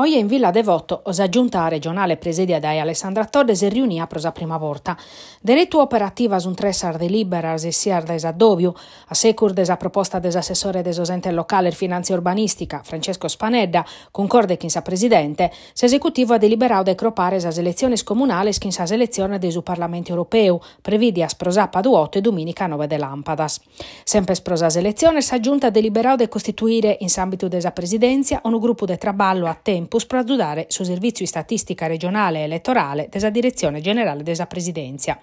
Oje in Villa Devoto, sa Giunta regionale presèdia dae Alessandra Todde s'est riunia pro sa prima borta. Deretu operativas sunt tres sas delìberas essias dae s'addòbiu, a secus de sa proposta de s'assessore de sos entes locales Finàntzia e Urbanìstica, Francesco Spanedda, cuncorde chin sa presidente, s'esecutivu at deliberadu de cropare sas eletziones comunales chin sas eletziones de su Parlamentu Europeu, prevìdias pro sàpadu oto e dumìnica nobe de làmpadas. Semper pro sas eletziones sa Giunta at deliberadu de costituire, in s'àmbitu de sa Presidèntzia, unu grupu de traballu a tempus pro azudare su Servìtziu Istatìstica Regionale e Eletorale de sa Diretzione Generale de sa Presidèntzia.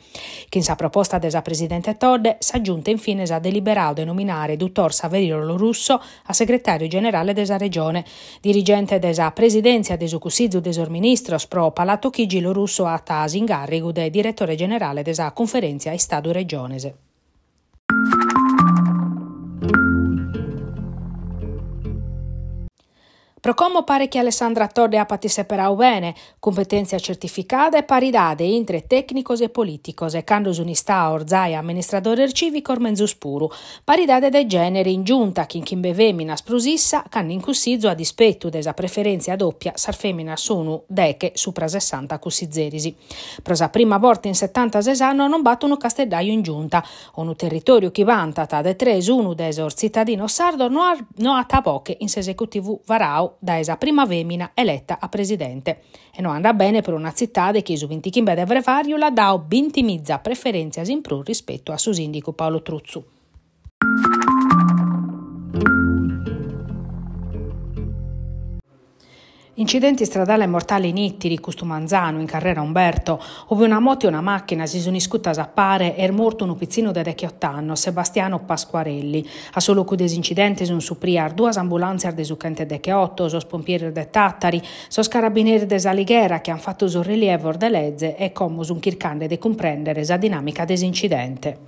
Chin sa proposta de sa Presidente Todde, sa Giunta in fines at deliberadu de nominare dutor Saverio Lorusso a segretàriu generale de sa Regione. Dirigente de sa Presidèntzia de su Cussizu de sos Ministros pro Palazzo Chigi Lorusso at s'ingàrrigu de diretore generale de sa Cunferèntzia Istadu-Regiones. Pro como paret chi Alessandra Todde apat isseperadu bene, cumpetèntzia certificada e paridade intre tècnicos e polìticos e cando sunt istados zai amministradores cìvicos menzus puru. Paridade de gènere in giunta chin chimbe fèminas prus issa, cando in cussizu a dispetu de sa preferèntzia dòpia sas fèminas sun deche supra sessanta cussizeris. Pro sa prima borta in setantases annos non b'at unu casteddaju in giunta. Unu territòriu chi bantat de tres unu de sos tzitadinos sardos no at boche in s'esecutivu varadu dae sa prima fèmina eleta a presidente. E no andat bene pro una tzitade chi su bintichimbe de frevàriu l'at dadu bintimiza preferèntzias in prus rispetu a su sìndicu Paolo Truzzu. Incidente istradale mortale in Ìtiri, custu manzanu, in carrera Umberto, ube una moto e una màchina si sun iscutas a pare e est mortu unu pitzinnu de decheot'annos, Sebastiano Pasquarelli. A su locu de s'incidente sun suprias duas ambulàntzias de su chentedecheoto, sos pompieris de Tàtari, sos carabineris de S'Alighera chi an fatu sos rilievos de leze e como sun chircande de cumprèndere sa dinàmica de s'incidente.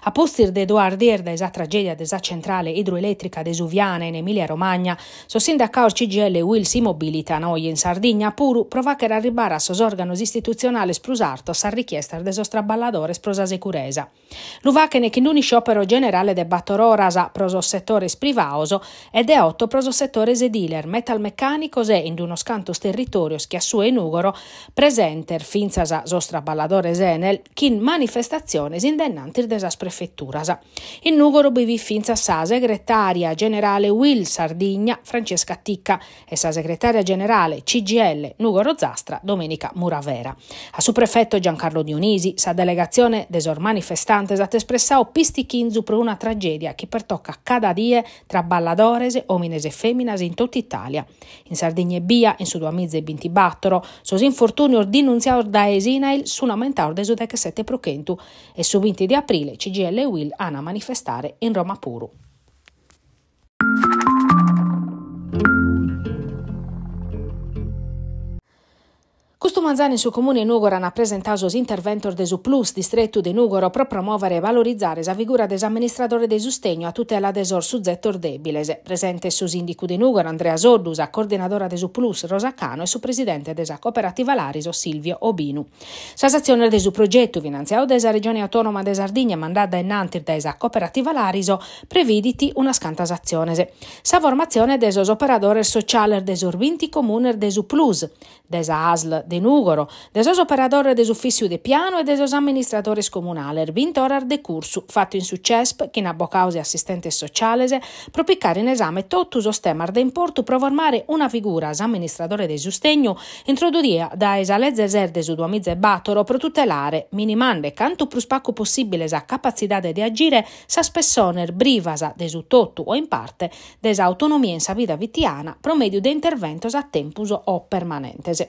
A pustis de duas dies dae sa tragèdia de sa centrale idroelètrica de Suviana in Emìlia Romagna, sos sindacados CGIL e Uil si mobilitan oje in Sardigna puru pro fàghere arribare a sos òrganos istitutzionales prus artos sas richiestas de sos traballadores pro sa seguresa. Lu faghen chin un'isciòpero generale de bator oras pro sos setores privados e de oto pro sos setores ediles, metalmecànicos e, in unos cantos territòrios che a su 'e Nùgoro, presentes fintzas sos traballadores Enel, chin manifestatziones in dae innantis de sas prefeturas. In Nùgoro bi fit fintzas sa segretària generale Uil Sardigna, Francesca Ticca, e sa segretària generale CGIL Nùgoro Ozastra, Domenica Muravera. A su prefeto Giancarlo Dionisi, sa delegatzione de sos manifestantes at espressadu pistichinzu pro una tragèdia chi pertocat cada die traballadores, òmines e fèminas in totu Itàlia. In Sardigna ebbia, in su duamiza e bintibàtoro, sos infortùnios dinuntziados dae s'Inail sun aumentados de su dechesete pro chentu e su binti de aprile CGIL e Uil an a manifestare in Roma puru. Custu manzanu in su Comune 'e Nùgoro an presentadu sos interventos de su Plus Distretu de Nùgoro pro promòvere e valorizare sa figura de s'amministradore de sustegnu a tutela de sos suzetos dèbiles. Presentes su sìndicu de Nùgoro Andrea Soddu, sa coordinadora de su Plus Rosa Cano e su presidente de sa Cooperativa Lariso Silvio Obinu. Sas atziones de su progetu, finantziadu dae sa Regione Autònoma de Sardigna e mandadu a innantis dae sa Cooperativa Lariso, previdit unas cantas atziones. Sa formatzione de sos operadores sociales de sos binti comunes de su Plus, de sa ASL de Nùgoro, de sos operadores de s'Ufìssiu de Pianu e de sos amministradores comunales, bint'oras de cursu, fatu in su CESP, chin abocados e assistentes sociales, pro picare in esame totu sos temas de importu pro formare una figura, s'amministradore de sustegnu, introduida dae sa leze ses de su duamiza e bàtoro pro tutelare, minimande cantu prus pacu possìbile sa capatzidade de agire, sas pessones brivas de su totu o in parte de s'autonomia in sa vida fitiana pro mèdiu de interventos a tempus o permanentes.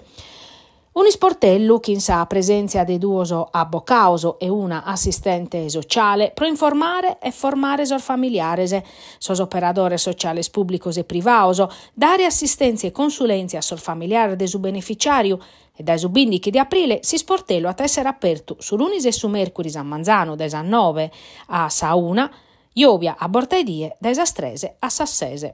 Un'isportellu chin sa presèntzia de duos abocados e una assistente sociale pro informare e formare sos familiares, sos operadores sociales pùblicos e privados, dare assistèntzia e consulèntzia a sos familiares de su beneficiàriu e dae su bìndichi de aprile s'isportellu at a èssere apertu su lunis e su mèrcuris a manzanu dae sas nobe a sa una, jòbia a borta 'e die dae sas tres a sas ses.